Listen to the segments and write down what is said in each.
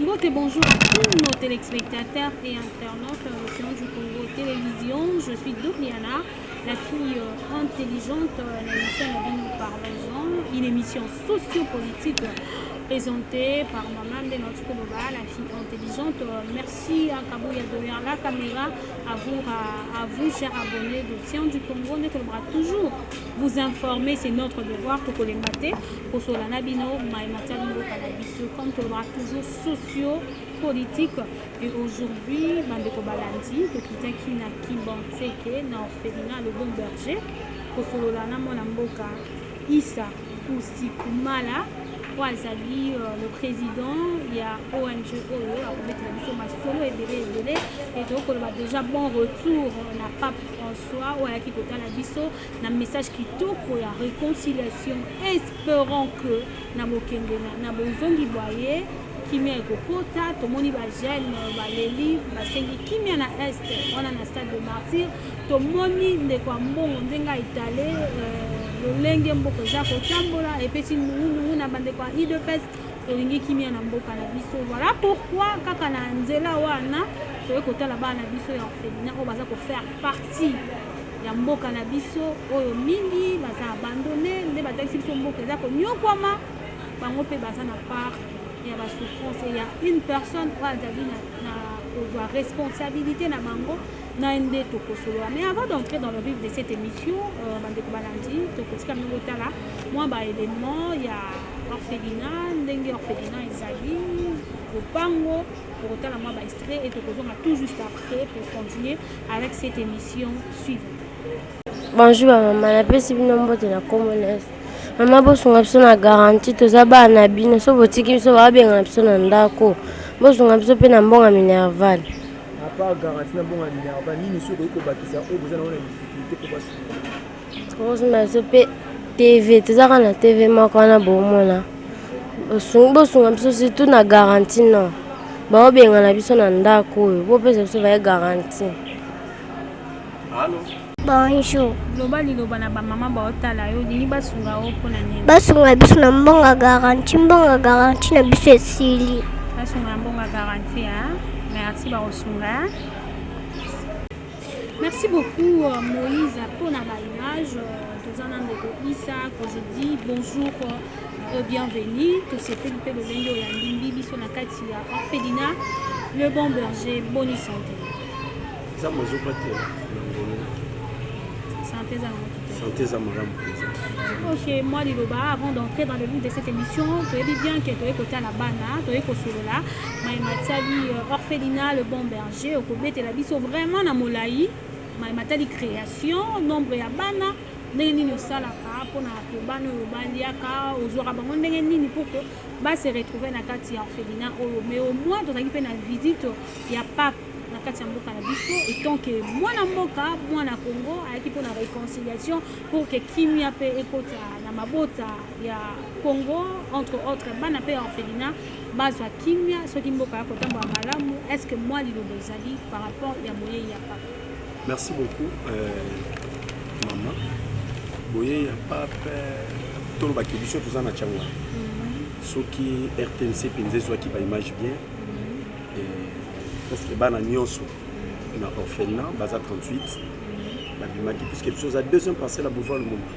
Mbote, bonjour à tous nos téléspectateurs et internautes l'Océan du Congo Télévision. Je suis Doriana, la fille intelligente, l'émission La nous parlons-en, une émission sociopolitique présentée par Maman de la fille intelligente. Merci à Kabouya derrière la caméra, à vous, chers abonnés d'Océan du Congo. Nous toujours vous informer, c'est notre devoir pour que les mater, pour na bino, comme toujours socio-politique. Et aujourd'hui, bandeko balandi, tokitaki na Kimbanseke, na orphelinat Le Bon Berger, kosolola na mwana mboka Issa Usikumala, oyo azali le président ya ONG oyo akobetela biso masolo ebele ebele. E tokoloba déjà bon retour na pape François oyo ayaki kotala biso na message kitoko ya réconciliation. Espérons que na bokende na bozongi bwa ye, kimia ekokota. Tomoni bajeunes baleli, basengi kimia na Est wana na Stade des Martyrs. Tomoni ndeko ya mbongo ndenge aetale lolenge mboka eza kotambola, epesi nungunungu na bandeko ya UDPS. Tolingi kimia na mboka na biso. Voilà pourquoi kaka na nzela wana toyei kotala bana na biso ya orphelinat oyo baza kofaire partie ya mboka na biso, oyo mingi baza abandonné. Nde batalisi biso mboka eza konyokwama, bango mpe baza na part ya basouffrance. Ya une personne oyo azali na kozwa responsabilité na bango na nde tokosolola. Mais avant d'entrer dans le vif de cette émission, bandeko balandi, tokotika mingi kotala mwa baélément ya orphelinat, ndenge orphelinat ezali lopango. Tokotala mwa baextrait et tokozonga tout juste après pour continuer avec cette émission suivante. Bonjour bamama, napesi bino mbote na nkombo na Yesu. Mama, bosunga biso na garantie. Toza bana na bino. So botiki biso, babengana biso na ndako. Bosunga biso mpe na mbongo minerval. À part garantie na mbongo ya minerval, nini soki okoki kobakisa oyo boza nango na difficulté mpo basunga? Bosunga biso mpe TV. Toza kaka na TV moko wana bomona. Bosunga biso surtout na garantie. Non, baobengana biso na ndako oyo. Bopesa biso baye garantie. Bonjour. Loba liloba na bamama baotala yo. Olingi basunga yo mpona nini? Basunga biso na mbongo garantie. Mbongo garantie na biso esili. Basunga na mbongo garantie. Merci, bakosunga. Merci beaucoup Moïse mpona baimage. Toza na ndeko Isa que je dis bonjour, bienvenue. Tosepeli mpe lolenge oyo yandimbi biso na kati ya orphelinat Le Bon Berger. Boni santé? Nzambe azobatela na ngolo. Santé eza nango kitoko? Santé eza malamu mpenza. Ok, moi liloba avant d'entrer dans le vif de cette émission. Toyebi bien ke toyei kotala bana, toyei kosolola mayema tiali orphelinat Le Bon Berger. Okobetela biso vraiment na molai mayema tali création, nombre ya bana, ndenge nini osalaka mpona ke bana oyo baliaka, ozwaka bango ndenge nini pour que base retrouve na kati ya orphelinat oyo. Mais au moins tozalaki mpe na visite ya pape na kati ya mboka na biso. Étant que mwana mboka, mwana Congo, ayaki mpona réconciliation pour que kimia mpe ekota na mabota ya Congo, entre autres bana mpe ya orphelinat bazwa kimia. Soki mboka ya kotambola malamu, est ce que mwa liloba ezali par rapport ya boyei ya pape? Merci beaucoup, mama. Boyei ya pape, tolobaki biso toza na ntiango wana. Soki RTNC mpenza ezwaki baimage bien, presque bana nyonso na orphelinat baza 38 babimaki, puisque biso oza deuxième parcelle ya Boulevard Lumumba.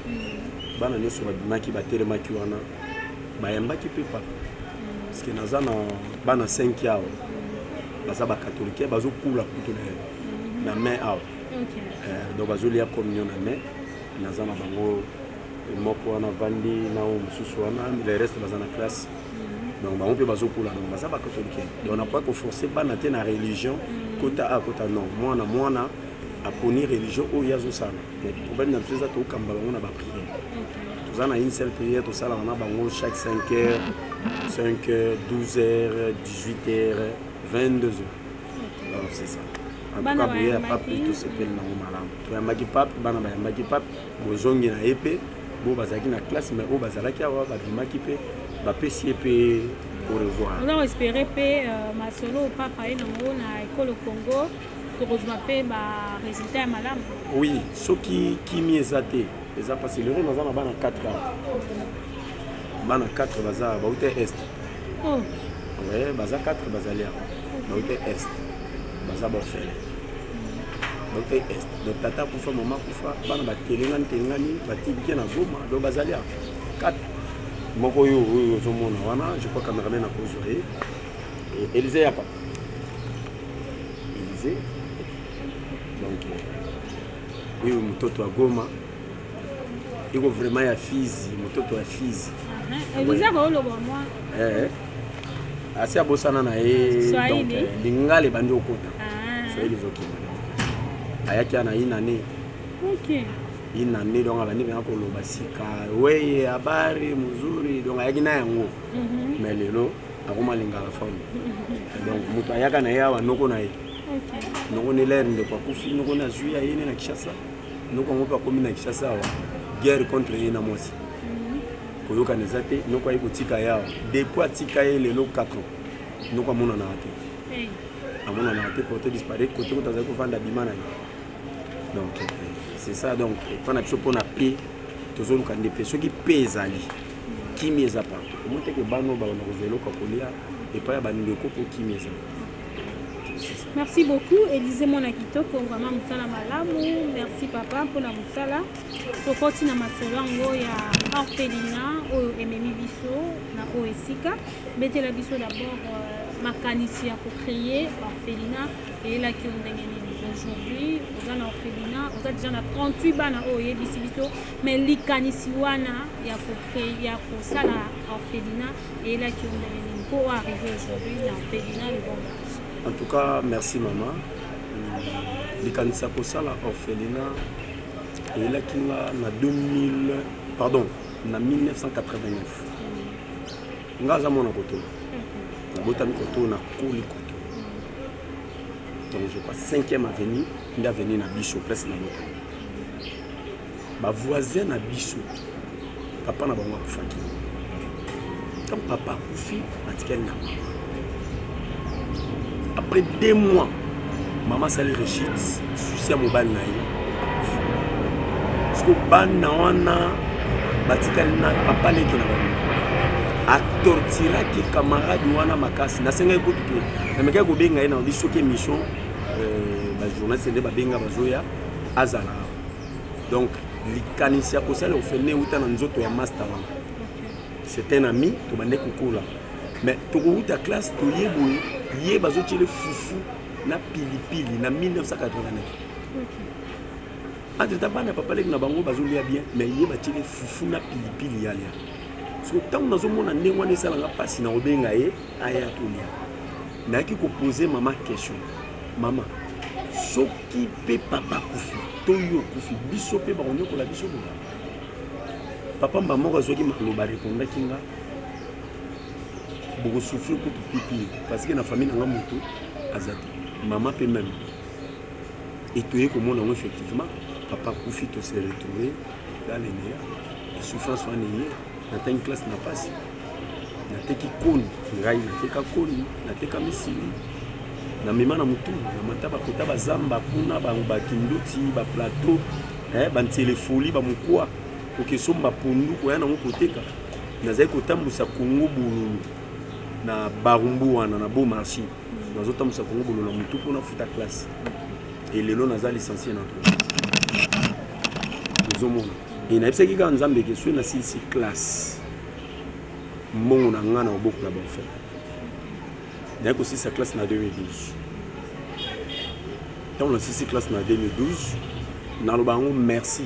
Bana nyonso babimaki, batelemaki wana, bayambaki mpe pape, parce que naza na bana 5 awa baza bacatholique, bazokula kutu na main awa. Donc bazolia communion na main. Naza na bango moko wana vandi na oyo mosusu wana, le reste baza na classe. Donc bango mpe bazokula, donc baza bacatholique. Donc nakoki koforce bana te na religion kota a kota. Non, mwana mwana aponi religion oyo ye azosala. Mais problème na biso eza tokamba bango na baprière. Toza na une seule prière tosalaka na bango chaque 5 heures, 5 heures, 12 heures, 18 heures, 22 heures. Donc c'est ça. En tout cas, boye ya pape, tosepeli nango malamu. Toyambaki pape, bana bayambaki pape. Bozongi na ye mpe bo bazalaki na classe, mais oyo bazalaki awa babimaki mpe bapesi ye mpe au revoir. Oza koespérer mpe masolo papa ye nango na ekolo Congo, tokozwa mpe barésultat ya malamu? Oui, soki kimi eza te, eza mpasi. Lelo naza na bana 4 awa, bana 4 baza bauta Est. Oh. Ouais, baza 4 bazali awa. Bauti est. Baza baorphelin. Bauti est. Donc tata akufa, mama akufa, bana batelengani telengani, batiki na Goma, donc bazali awa. 4. Moko oyo oyo ozomona wana, je crois cameraman akozwa ye. Élysée yaka. Élysée. Donc oyo mototo ya Goma. Iko vraiment ya Fizi, mototo ya Fizi. Élysée akoloba mwa. Eh. Asi abosana na ye donc lingala ebandi okota. Swahili ezokima donc. Ayaki na une année. OK. Une année donc abandi mpenza koloba sika weye habari muzuri donc ayaki na yango. Mais lelo akoma lingala femme. Donc moto ayaka na ye awa noko na ye. Noko ne lere ndeko akufi noko na azwi aye ne na Kinshasa. Noko yango mpe akomi na Kinshasa awa guerre contre ye na mwasi. Koyokana eza te noko aye kotika ye awa depuis atika ye lelo 4 ans noko amonanaka te. Amonanaka te porte disparaît côté kuta azali kovanda bima na ye. Donc c'est ça donc epa na biso mpona pe tozoluka nde pe soki pe ezali kimi eza partout. Omoni te ke bana oyo babanda kozwa eloko ya kolia epai ya bandeko mpo kimi eza. Merci beaucoup Élysée mwana kitoko vraiment mosala malamu. Merci papa mpona mosala. Tokoti na masolo yango ya orphelinat oyo ememi biso na oyo esika. Betela biso d'abord makanisi ya kocréer orphelinat eyelaki yo ndenge nini? Aujourd'hui oza na orphelinat, oza déjà na 38 bana oyo oyebisi biso, mais likanisi wana ya kocréer ya kosala orphelinat eyelaki yo ndenge nini mpo oarrive aujourd'hui na orphelinat Le Bon Berger? En tout cas, merci maman. Likanisi ya kosala orphelinat eyelaki nga na 2000, pardon, na 1989. Nga aza mwana koto. Nabotami koto, nakoli koto. Donc je crois 5e avenue, nde avenue na biso, place nabotami. Ba voisin na biso, papa na bango akufaki. Tant papa akufi, batikali na mama. Après 2 mois, mama asali rechute, souci ya mobali na ye akufi. Parce que bana wana batikali na papa leki na bango. Atortiraki camarade wana makasi. Nasengaki kutu ke namekaki kobenga ye na lobi soki émission ba journaliste nde babenga bazoya azala. Donc likanisi ya kosala orphelinat euta na nzoto ya master wana. C'est un ami, tobande kokola. Mais tokouta classe toye boye, ye bazotiele fufu na pilipili na 1989. Entre temps bana papa leki na bango bazolia bien, mais ye batiele fufu na pilipili ya lia. So ntango nazomona ndenge wana esalanga mpasi na kobenga ye aya tolia. Nayaki kopose mama question. Mama, soki mpe papa akufi to yo okufi, biso mpe bakonyokola biso boye? Papa mba moko azwaki maloba arépondaki nga bokosouffrir kutu pipi parce que na famille na nga moto aza te, mama mpe même. Et toye komona yango effectivement papa akufi, to se retrouver dans le néant. Souffrance wana eye natangi classe na pasi, nateki koni ngai, nateka koni, nateka misili, namema na mutu, namata bakota bazamba kuna bakinduti baplateau bantelefoli bamokwa kokesomba pondu koya nango koteka. Nazali kotambusa Kongo bololo na barumbu wana na beau marché, nazotambusa Kongo bololo na mutu mpona futa classe. Et lelo naza licencié na droit. Ozomona e nayebisaki kaka Nzambe ke soki nasilisi classe mbongo na nga na kobokola baorphelin. Naye kosilisa classe na 2012. Ntango nasilisi classe na 2012, naloba yango merci,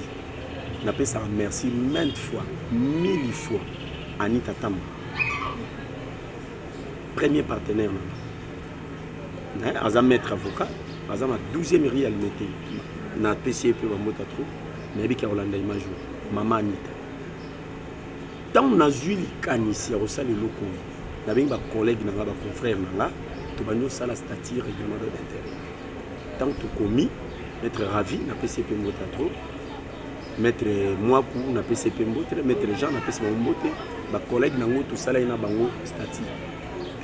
napesaka merci maintes fois, mille fois Anita Tamba, premier partenaire na nga. Aza maître avocat, aza na 12e rue ya Limete. Napesi ye mpe bambota trop, nayebiki ya kolanda image oyo. Mama Anita, ntango nazwi likanisi ya kosala eloko oyo, nabengi bacollègue na nga, baconfrère na nga, tobandi kosala statut règlement d'ordre intérieur. Ntango tokomi, maître Ravi napesi ye mpe mbota trop, maître Mwaku napesi ye mpe mbote, maître Jean napesi bango mbote, bacollègue nango tosalaki na bango statut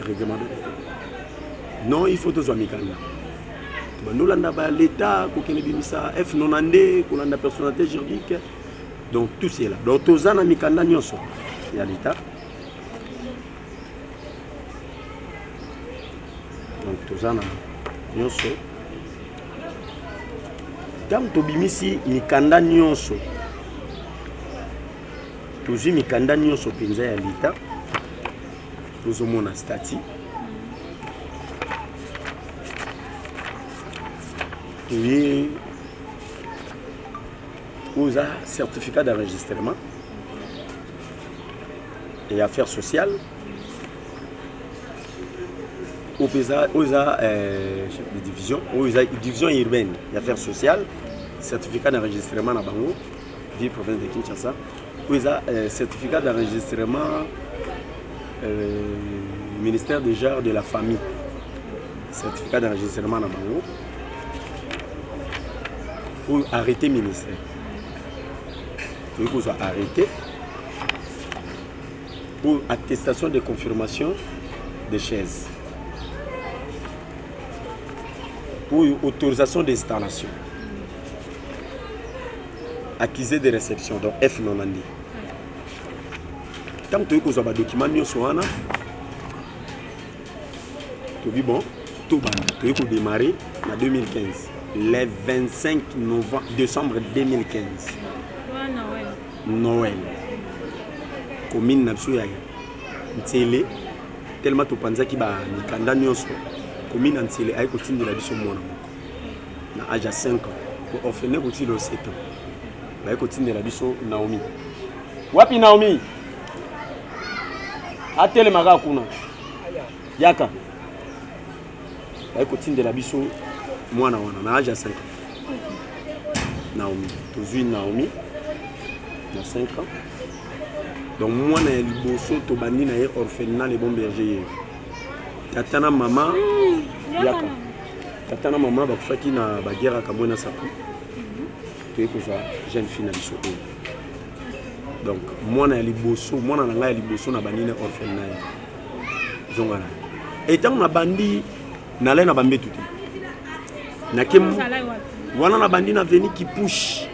règlement d'ordre intérieur. Non, il faut tozwa mikanda. Tobandi olanda ba l'état kokende bimisa F92 kolanda personnalité juridique, donc tout cela. Donc toza na mikanda nyonso ya l'état. Donc toza na nyonso. Ntango tobimisi mikanda nyonso, tozwi mikanda nyonso mpenza ya leta, tozomona statut, toye oyo eza certificat d'enregistrement et affaires sociales, oyo mpenza oyo eza chef de division, oyo eza division urbaine ya affaires sociales, certificat d'enregistrement na bango, ville province de Kinshasa. Oyo eza certificat d'enregistrement ministère de genre de la famille, certificat d'enregistrement na bango. Oyo arrêté ministère, toyei kozwa arrêté. Oyo attestation de confirmation de chaise. Oyo autorisation d'installation, accusé de réception, donc F90. Ntango toyei kozwa badocument nyonso wana, tobi bon, tobanda. Toyei kodémarrer na 2015, le 25 novembre, décembre 2015. Wana Noël. Noël, commune na biso ya Ntsele, tellement topanzaki bamikanda nyonso, commune ya Ntsele aye kotindela biso mwana moko na age ya 5 ans. Po orphelin kotindela 7 ans, baye kotindela biso Naomi. Wapi Naomi? Atelemaka kuna, yaka. Baye kotindela biso mwana wana na age ya 5 ans, Naomi. Tozwi Naomi na 5 ans, donc mwana ya liboso tobandi na ye orphelinat Le Bon Berger. Ye tata na mama, yaka, tata na mama bakufaki na baguerre ya Kamwena Nsapu. Toyei kozwa jeune fille na biso oyo, donc mwana ya liboso, mwana na ngai ya liboso na bandi na orphelinat ye. Zonga na ye. Ntango na bandi, nalai na bambetu te, nake wana na bandi na avenue Kipushi,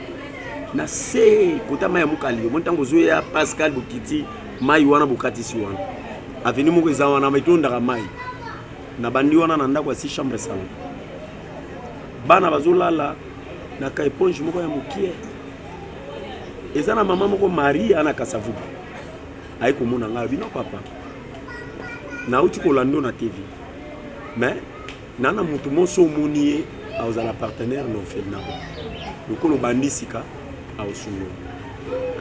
na se kota mai ya mokali. Omoni ntango ozoya Pascal, bokiti mai wana, bokatisi wana, avenue moko eza wana etondaka mai. Na bandi wana na ndako ya six chambre salon, bana bazolala na ka éponge moko ya mokie. Eza na mama moko, Marie, ana Kasavubu, aye komona ngai. Bino papa, nauti kolanda na TV, mais na motu moso omoni ye azala partenaire na orphelinat. Lokola obandi sika, aosungola.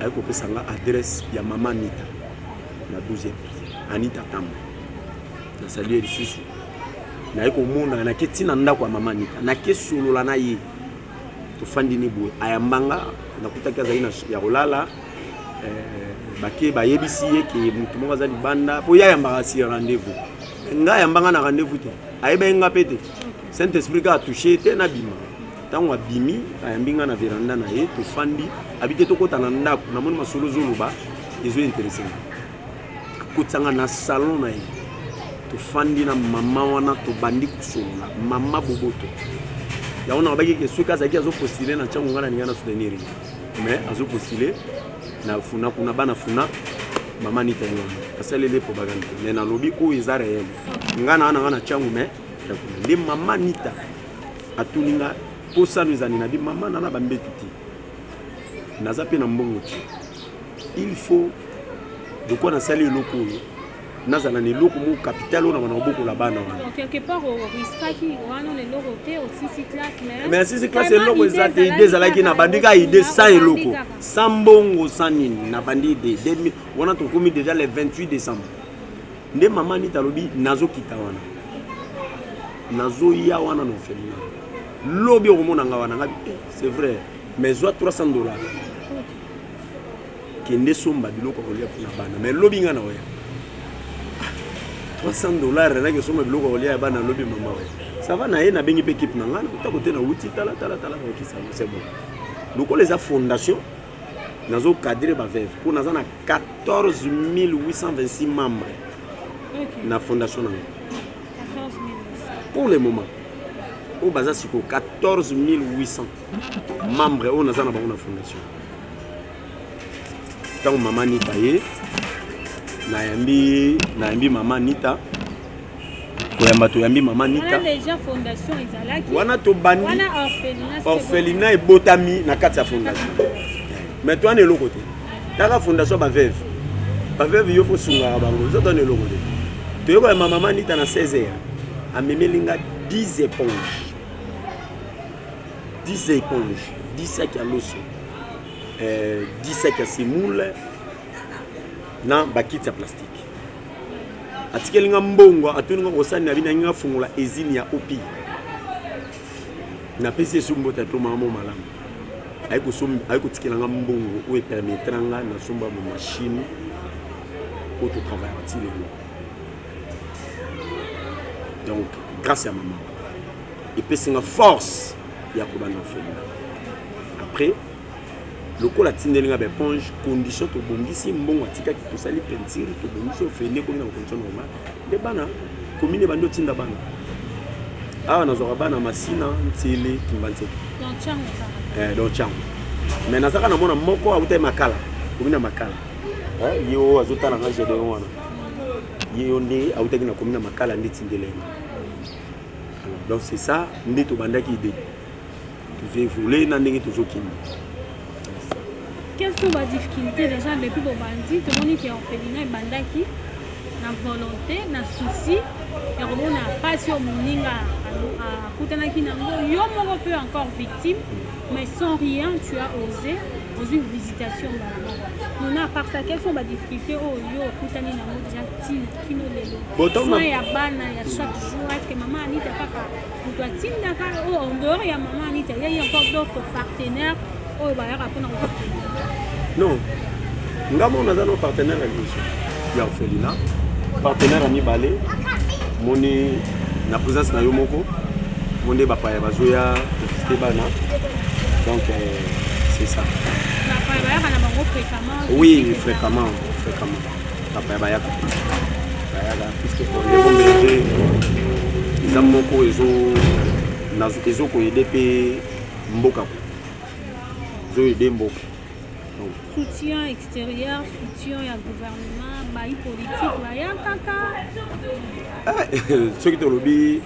Aye kopesa nga adresse ya mama Anita na 12e, Anita Tambo. Nasali ye lisusu, naye komona, nake ntina ndako ya mama Anita, nake solola na ye. Tofandi ni boye, ayambanga, nakutaki azali ya kolala. Bake bayebisi ye ke motu moko aza libanda, mpo ye ayambaka sur rendez-vous. Ngai ayambanga na rendez-vous te, ayebaki nga mpe te. Saint Esprit kaka atouche te, nabima. Ntango abimi, ayambi nga na veranda na ye, tofandi. Abi te, tokɔta na ndako, namoni masolo ozoloba ezointeresse nga. Akotisanga na salon na ye, tofandi na mama wana, tobandi kosolola. Mama boboto yango nalobaki ke soki azalaki azopostule na ntango, ngai nalingai na soutenir ye, mais azopostule na funa kuna, bana funa. Mama Nita ye wana asaleli propagande te, mais nalobi oyo eza réel. Ngai na nga na ntango, mais ya kuna nde mama Nita atuni nga: posano ezali na bi? Mama, na bambetu te, naza mpe na mbongo te. Il faut lokola nasali eloko oyo, nazala na eloko moko, capital oyo na bana kobokola bana wana. Donc quelque part oriskaki wana na eloko te, osisi classe. Mais asisi classe, eloko eza te. Idée ezalaki, na bandi kaka idée sans eloko, sans mbongo, sans nini, na bandi idée wana. Tokomi déjà le 28 décembre nde mama Nita alobi: nazokita wana, nazoya wana na orphelinat lobi, okomona nga wana. Ngabi: eh, c'est vrai, mais zwa 300 $, kende somba biloko ya kolia mpona bana, mais lobi nga na oya. 300 $ naki osomba biloko ya kolia ya bana lobi. Mama oya, ça va. Na ye nabengi mpe équipe na nga, nakuta kote nauti. Tala, tala, tala, okisa, c'est bon. Lokola eza fondation, nazocadre baveuve mpo naza na 14 826 membres na fondation na nga. Pour le moment oyo baza sikoyo 14 800 membres oyo naza na bango na fondation. Ntango mama Nita ye, nayambi mama Nita. Koyamba toyambi mama Nita. Wana tobandi orphelinat ebotami na kati ya fondation. Mais towana eloko te. Taka fondation ba veuve. Ba veuve yo fo sungaka bango. Zo towana eloko te. Toye koyamba mama Nita na 16 heures. Amemeli nga 10 éponges. 10 éponges, 10 sacs ya loso. 10 sacs ya semoule na bakiti ya plastique. Atikeli nga mbongo, atuni nga kosani na bino, nga fungola usine ya OPI. Napesi ye mbote to mama malamu. Ayi kotikela nga mbongo oyo epermettra nga nasomba ma machine oyo totravaillaka ti lelo. Donc grâce ya mama epesi nga force ya kobanda orphelinat. Après lokola atindeli nga ba éponge, condition tobongisi mbongo atikaki, tosali peinture, tobongisi orphelinat ekomi na bacondition normale. Nde bana commune ebandi otinda bana awa, nazwaka bana Masina, Ntsele, Kimbanseke, donc Tshangu. Mais nazalaka na mwana moko auta Makala, commune ya Makala. Ye oyo azotala nga Gédéon wana, ye yo nde autaki na commune ya Makala nde tindela ye. Donc c'est ça nde tobandaki idée, tozo évoluer na ndenge tozokende. Quelles sont ba difficultés déjà depuis bobandi? Tomoni ke orphelinat ebandaki na volonté, na souci ya komona mpasi oyo moninga akutanaki nango, yo moko mpe encore victime, mais sans rien tu as osé, ozwi visitation mbala moko mona. À part ça, quelles sont ba difficultés oyo yo okutani nango déjà ntina kino lelo? Soin ya bana ya chaque jour, est ce que mama Anita kaka moto atindaka oyo? En dehors ya mama Anita, il y a encore d'autres partenaires oyo bayaka mpona kokokende? Non, nga moko naza no partenaire ya liboso ya orphelinat. Partenaire ya mibale, moni na présence na yo moko mo nde bapaya bazoya kovisite bana. Donc c'est ça. Bapaya bayaka na bango fréquemment? Oui, fréquemment, fréquemment bapaya bayaka, bayaka, puisque le bon berger eza moko ezokoaider mpe mboka, ezoaider mboka. Soutien extérieur, soutien ya gouvernement, bayi politique baya kaka? Soki tolobi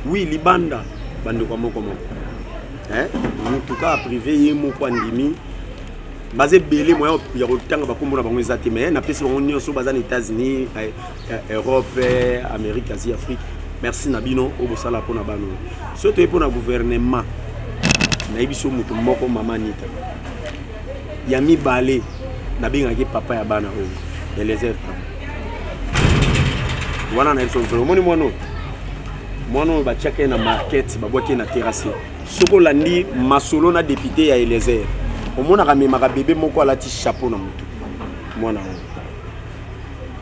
oui, libanda bandeko ya moko moko, mutu kaka privé ye moko andimi, baza ebele, moyen ya kotanga bakombo na bango eza te, mais napesi bango nyonso baza na États-Unis, Europe, Amérique, Asie, Afrique, merci na bino oyo bosala mpona bana oyo. Soki toye mpona gouvernement, nayebi so motu moko, mama Anita. Ya mibale, nabengaki papa ya bana oyo, Elezer Tambo wana. Nayebi so mfele, omoni mwana oyo, mwana oyo batiaka ye na market, babwaki ye na terrasse. Soki olandi masolo na député ya Elezer, omonaka amemaka bebe moko alati chapeau na motu, mwana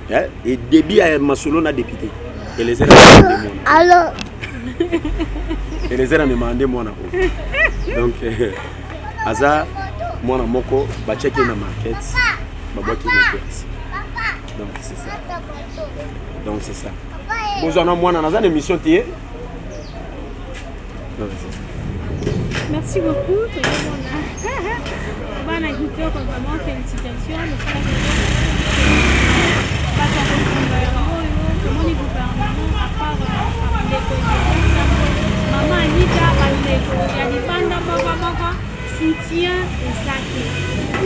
oyo. E début ya masolo na député Elezer, amemaka nde mwana. Elezer amemaka nde mwana oyo. Donc aza mwana moko batiaki ye na market, babwaki ye na terrasse. Donc c'est ça, donc c'est ça. Bozwa na mwana, naza na émission te. Donc c'est ça. Merci beaucoup. Tozomona bana kitoko, vraiment félicitation. Mosala bato ya kosunga yango oyo tomoni gouvernement, à part ndeko mama Anita, bandeko ya libanda moko moko, soutien eza te.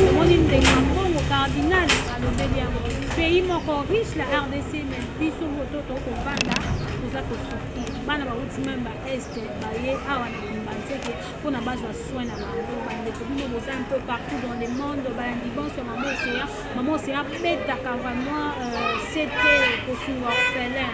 Tomoni ndeko ya mbongo cardinal alobeli yango, pays moko riche, la RDC, mais biso moto tokovanda, toza kosouffrir. Bana bauti même ba Est, baye awa na Kimbanseke mpona bazwa soin na bango. Bandeko, bino boza un peu partout dans le monde, balandi bonso ya Mama Océan. Mama Océan betaka vraiment sete kosunga orphelin,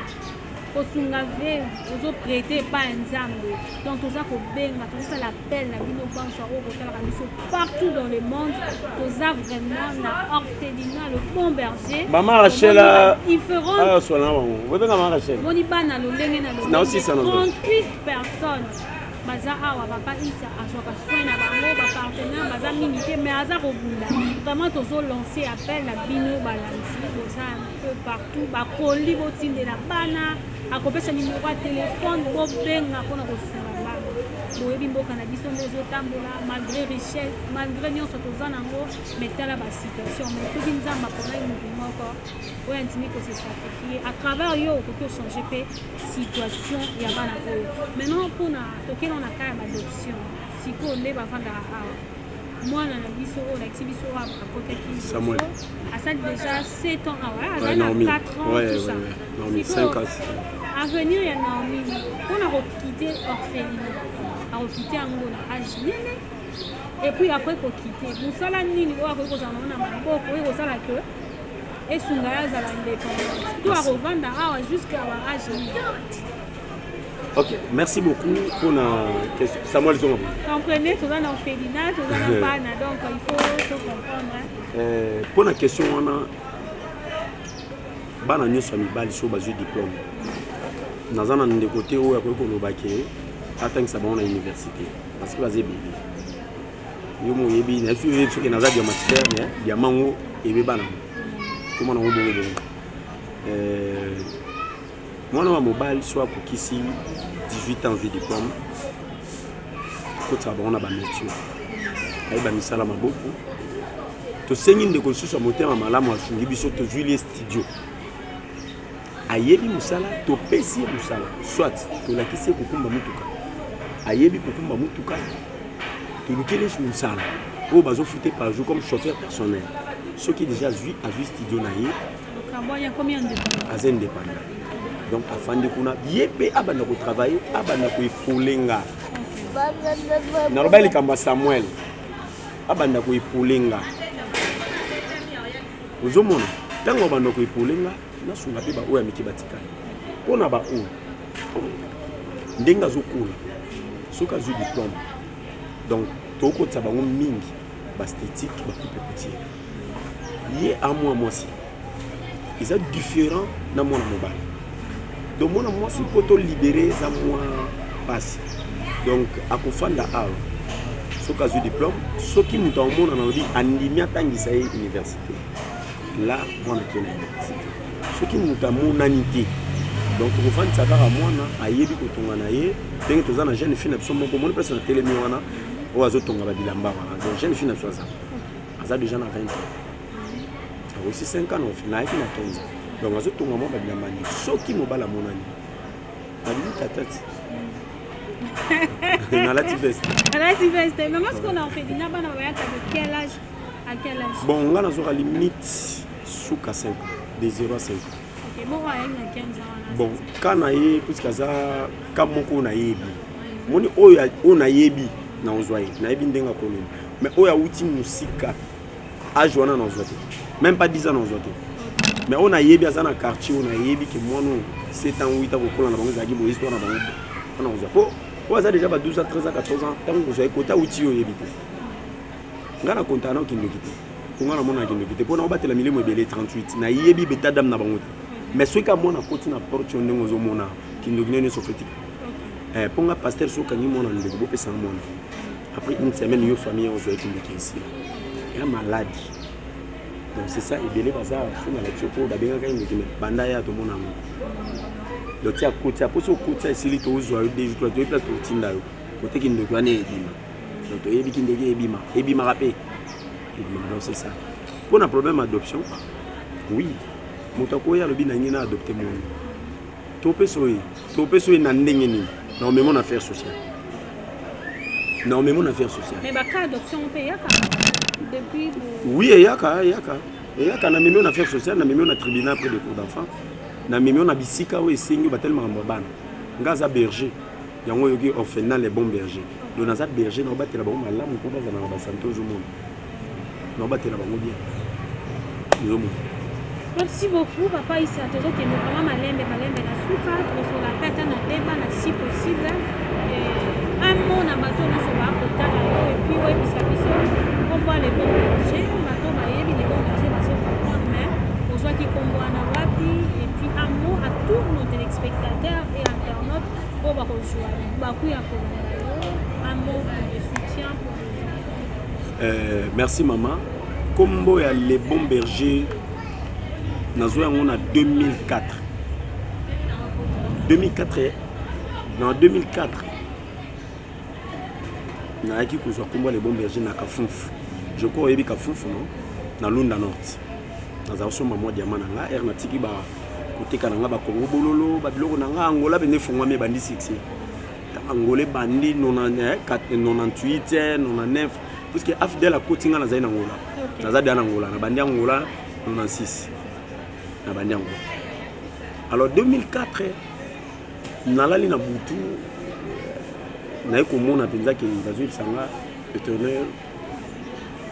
kosunga veuve, ozoprêter epai ya Nzambe. Donc toza kobenga, tozosala appel na bino banso oyo kotalaka biso partout dans le monde. Toza vraiment na orphelinat Le Bon Berger. Mama Rachel. Différente. Swana bango, bobenga mama Rachel. Omoni bana lolenge na Na osisa na lolenge, 38 personnes baza awa. Papa Isa azwaka soin na bango. Bapartenaire baza mingi te, mais aza kobunda vraiment. Tozolance appel na bino balandi, boza un peu partout, bakoli botindela bana, akopesa nimero ya telefone, bobenga mpona kosunga bana. Boyebi mboka na biso nde ezotambola, malgré richesse, malgré nyonso toza nango, mais tala basituation. Mais soki Nzambe aponaki motu moko oyo andimi kose sacrifier à travers yo, okoki ochange mpe situation ya bana oyo. Maintenant, mpona tokenda na cas ya baadoption, sikoyo nde bavandaka awa, mwana na biso oyo olakisi biso oyo akotaki Samuel. Asali déjà 7 ans awa, azali na Naomi. 4 ans, tout ça. Naomi, Sikoyo, 5 ans. Avenir ya Naomi mpona koquitter orphelinat, akoquitter yango na age nini? Et puis après koquitter, mosala nini oyo akoki kozala nango na maboko oyo kozala ke esunga ye azala indépendante, to akovanda awa jusqu'à ba age nini? Ok, merci beaucoup pour la question. Samuel Zonga. Comprenez, toza na orphelinat, toza na bana, donc il faut to comprendre, hein. Mpo na question wana, bana nyonso ya mibali soki bazwi diplôme, naza na ndeko te oyo akoki koloba ke atangisa bango na université, parce que baza ebele. Yo mo oyebi, nayebi soki oyebi soki naza diamantaire, mais diamant ngo ebeba nango, koma nango bongo bongo. Mwana wa mobali so akokisi 18 ans, azwi diplôme, kotisaka bango na bamétier, ayeba misala maboko. Tosengi ndeko lisusu ya motema malamu asungi biso, tozwili ye studio, ayebi mosala, topesi ye mosala, soit tolakisi ye kokumba motuka, ayebi kokumba motuka, tolukeli ye mosala oyo bazofute par jour comme chauffeur personnel. Soki déjà azwi studio na ye, Okabwani, akomi indépendant. Aza indépendant, donc afandi kuna, ye mpe abanda kotravailler, abanda koépauler nga. Naloba likambo ya Samuel, abanda koépauler nga. Ozomona, ntango abanda koépauler nga, nasunga mpe baoyo ya mike batikali. Mpo na baoyo ndenge azokola, soki azwi diplôme, donc tokotisa bango mingi baesthétique, bacoupe couture. Ye amwa mwasi eza différent na mwana mobali, donc mwana mwasi mpo tolibérer eza mwa pasi. Donc akofanda awa soki azwi diplôme, soki moto amona nalobi andimi atangisa ye université, la mwana ake na université. Soki moto amonani te, donc tokofandisa kaka mwana ayebi kotonga na ye, ndenge toza na jeune fille na biso moko. Omoni place na telemi wana, oyo azotonga babilamba wana. Donc jeune fille na biso aza déjà na 20 ans, akosi 5 ans nayaki na 15 ans, donc azotonga mwa babilamba nini. Soki mobali amonani, nabimi tata ti nalati veste. Alati veste. Mais moi, ce qu'on a fait, bana bayaka de quel âge à quel âge? Bon, nga nazwaka limite suka 5 ans, de 0 à 5 ans. Ok, moko ayaki na 15 ans wana? Bon, ka na ye, puisque aza ka moko nayebi, moni oyo, oyo nayebi, nazwa ye, nayebi ndenge akolema. Mais oyo awuti mosika, age wana nazwa te, même pas 10 ans nazwa te. Mais oyo nayebi aza na quartier, oyo nayebi ke mwana oyo 7 ans, 8 ans, kokola na bango ezalaki boye, histoire na bango wana kozwa. Po oyo aza déjà ba 12 ans, 13 ans, 14 ans, ntango kozwa ye kota awuti, yo oyebi te. Ngai na kontaka na okindoki te, po ngai namona kindoki te, mpo na obatela milimo ebele 38, nayebi beta dame na bango te. Mais soki amona akoti na porte oyo, ndenge ozomona, kindoki nde nyonso fetika. Mpo nga pasteur, soki okangi mwana ndoki, bopesanga mwana, après une semaine yo famille ozwa kindoki esila ya maladie. Donc c'est ça, ebele baza so na lakisi oyo babengaka ye ndoki, mais banda ya tomona yango. Donc ti akoti, po soki okoti esili, tozwa yo deux jours, toyebi place tokotinda yo kote kindoki wana ebima. Donc toyebi kindoki ebima, ebimaka mpe ebimaka. Donc c'est ça. Mpo na problème adoption, oui, moto akoya, alobi na ngai na adopte mwana, topesa oye, topesa oye na ndenge nini? Na omemo na affaire sociale, na omemo na affaire sociale. Mais bacas adoption mpe eyaka depuis? Oui, eyaka, eyaka, eyaka. Na memi na affaire sociale, na memi na tribunal près de cour d'enfant, na memi na bisika oyo esengi batali makambo ya bana. Nga aza berger, yango oyoki orphelinat Le Bon Berger. Donc naza berger, na obatela bango malamu mpo bazala na basanté. Ozomona, na obatela bango bien, ozomona. Merci beaucoup, papa Isa. Tozokende vraiment malembe malembe na suka. Tokosola mpe ata na deba na si possible, un mot na bato nyonso bakotala yo, et puis oyebisa biso kombo ya Le Bon Berger. Bato bayebi Le Bon Berger bazocomprendre, mais ozwaki kombo wana wapi? Et puis un mot à tous nos téléspectateurs et internautes oyo bakozwa baku ya kolanda yo, un mot pour le soutien, pour le Merci mama. Kombo ya Le Bon Berger, nazwa yango na 2004. 2004, na 2004. Nayaki kozwa kombo ya Le Bon Berger na Kafunfu. Je crois oyebi Kafunfu non? Na Lunda North. Nazala kosomba mwa diamant na nga, heure natiki ba koteka na nga ba Congo bololo, ba biloko na nga Angola bende efungwami ebandi succès. Ntango Angola ebandi 98, 99, puisque AFDL akoti nga nazali na Angola. Naza deja na Angola, nabandi Angola 96. Nabandi Angola. Alors 2004 nalali na butu naye komona mpenza ke bazoyebisa nga l'éternel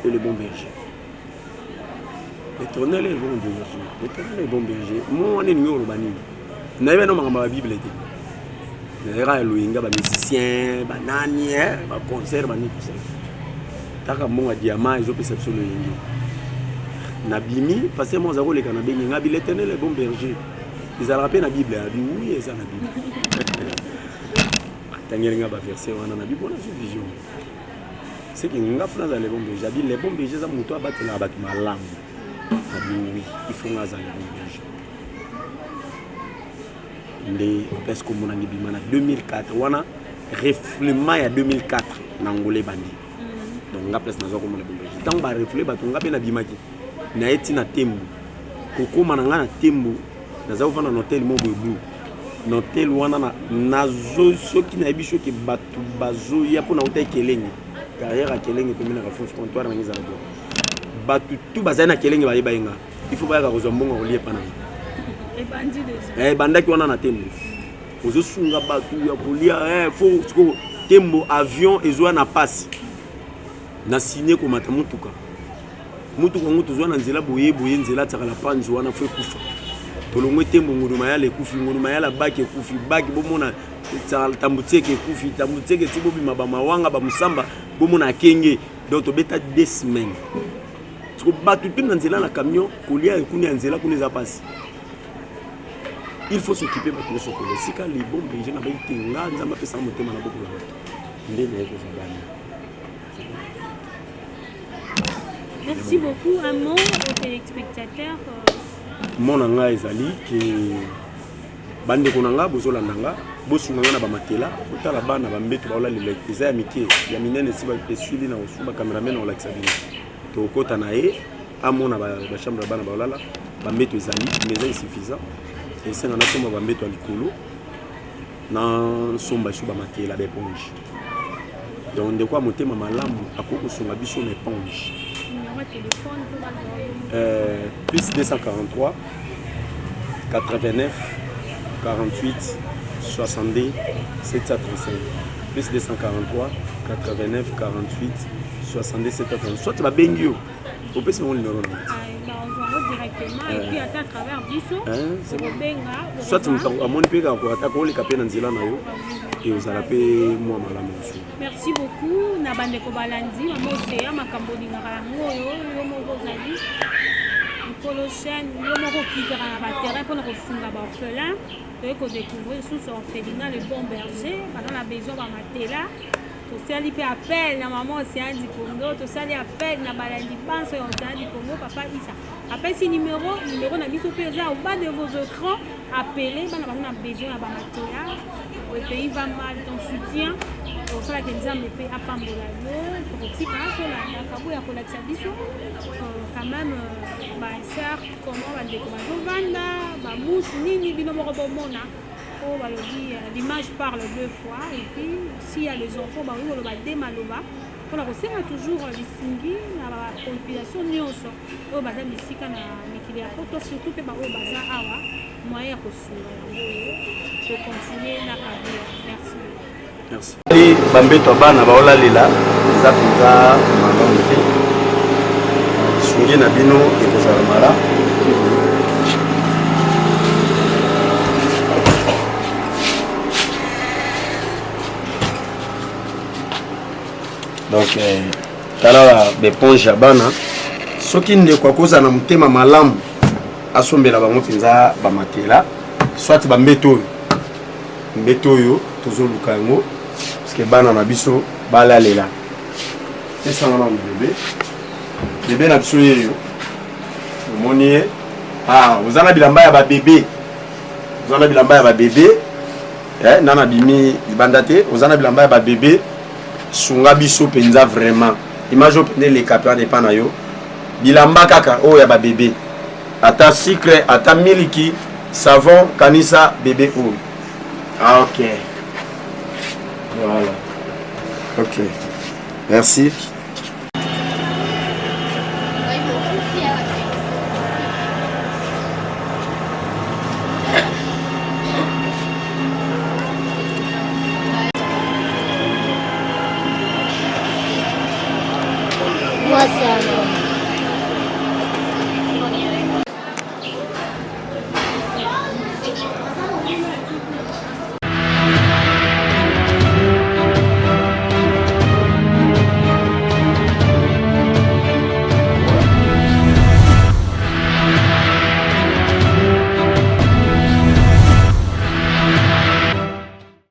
est le bon berger. L'éternel est le bon berger. L'éternel est le bon berger. Mo wana elingi koloba nini? Nayebi no makambo ya Bible te. Nayaka ya loyinga ba musicien, ba nani, ba concert, ba nini tout ça. Taka mbongo ya diamant ezopesa biso loyenge. Nabimi, pasteur moko aza koleka na bengi nga bi l'éternel est bon berger. Ezalaka mpe na Bible, abi oui eza na Bible. Atangeli nga ba verset wana na Bible, nazwi vision. C'est que nga funa azala le bon berger. Abi le bon berger eza moto abatelaka bato malamu. Abi oui, il faut nga azala le bon berger. Nde place kombo nanga ebima na 2004 wana refoulement ya 2004 na Angola ebandi. Donc nga place nazwa kombo le bon berger. Ntango ba refoulé bato nga mpe nabimaki naye ti na Tembo. Kokóma na nga na Tembo naza kovanda na hotel moko boye blue. Na hotel wana nazo soki nayebi soki bato bazoya mpo nauta Ekelenge, carrière ya Kelenge pembeni na Kafufu, comptoir na nga ezalaki wana. Bato tu bazali na Kelenge bayeba ye nga, il faut bayaka kozwa mbongo ya kolia epa na nga. Ebandi déjà. Ebandaki wana na Tembo. Ozosunga bato ya kolia, faut sikoyo Tembo avion ezwa na pasi. Na signé komata motuka. Motuka yango tozwa na nzela boye boye, nzela tiaka la panzi wana fo ekufa. Tolongwe Tembo Ngulu Mayala ekufi, Ngulu Mayala baki ekufi, baki bomona Tambutieke ekufi, Tambutieke ti bobima ba Mawanga ba Musamba bomona Akenge. Donc tobeta 2 semaines. Siko bato te na nzela na camion kolia kuna ya nzela kuna eza pasi. Il faut s'occuper bato nyonso kolia. Esika le bon berger na bayi te nga Nzambe apesaka motema na bokola bato. Nde naye kozwa bana. Merci beaucoup. Un mot aux téléspectateurs. Mot na nga ezali ke bandeko na nga bozolanda nga, bosunga nga na bamatela, botala bana bambeto baolalela eza ya mike ya minene esi esili na kosuba cameraman na kolakisa bino. Tokota na ye amona ba chambre ya bana baolala, bambeto ezali mais eza insuffisant. Esenga nasomba bambeto ya likolo na nsomba esu bamatela ba éponge. Donc ndeko ya motema malamu akoki kosunga biso na éponge. Plus 243 89 48 62 735. Plus 243 89 48 62 735. Soit babengi yo opesi bango numéro na soit moto amoni mpe kaka ata koleka mpe na nzela na yo e ozala mpe mwa malamu mosusu. Merci beaucoup na bandeko balandi mama Oseya, makambo olingaka yango oyo yo moko ozali nkolo chaîne, yo moko okitaka na baterrain mpona kosunga baorphelin. Toye kodécouvrir lisusu orphelinat Le Bon Berger, baza na besoin bamatela. Tosali mpe appel na mama Océan du Congo, tosali appel na balandi banso ya Océan du Congo. Papa Issa apesi numéro, numéro na biso mpe eza au bas de vos écrans. Appelez bana baza na besoin ya bamatela. Le pays va mal, ton soutien osalaka Nzambe mpe apambola yo. Tokotika tolanda kabo ya kolakisa biso quand même basar comment bandeko bazovanda bamousse nini bino moko bomona. Oyo balobi l'image parle deux fois, et puis s'il y a les enfants bakoki koloba de maloba mpona kosenga toujours lisungi na bapopulation nyonso oyo baza bisika na mikili ya poto, surtout mpe baoyo baza awa, moyen ya kosunga yango oyo tocontinue na kabila. Merci. Merci. Bambeto ya bana baolalela eza mpenza malamu te. Lisungi na bino ekozala malamu. Donc tala baeponge ya bana, soki ndeko akozala na motema malamu asombela bango mpenza bamatela soit bambeto oyo, mbeto oyo tozoluka yango parce que bana na biso balalela. Pesanga na bebe, bebe na biso yeyo omoni ye, oza na bilamba ya babebe, oza na bilamba ya babebe, nana bimi libanda te, oza na bilamba ya babebe. Sunga biso mpenza vraiment. Image oyo mpenza eleka mpe wana epa na yo. Bilamba kaka oyo ya babebe, ata sucre, ata miliki, savon, kanisa bebe oyo. Ah, ok, voilà, ok, merci.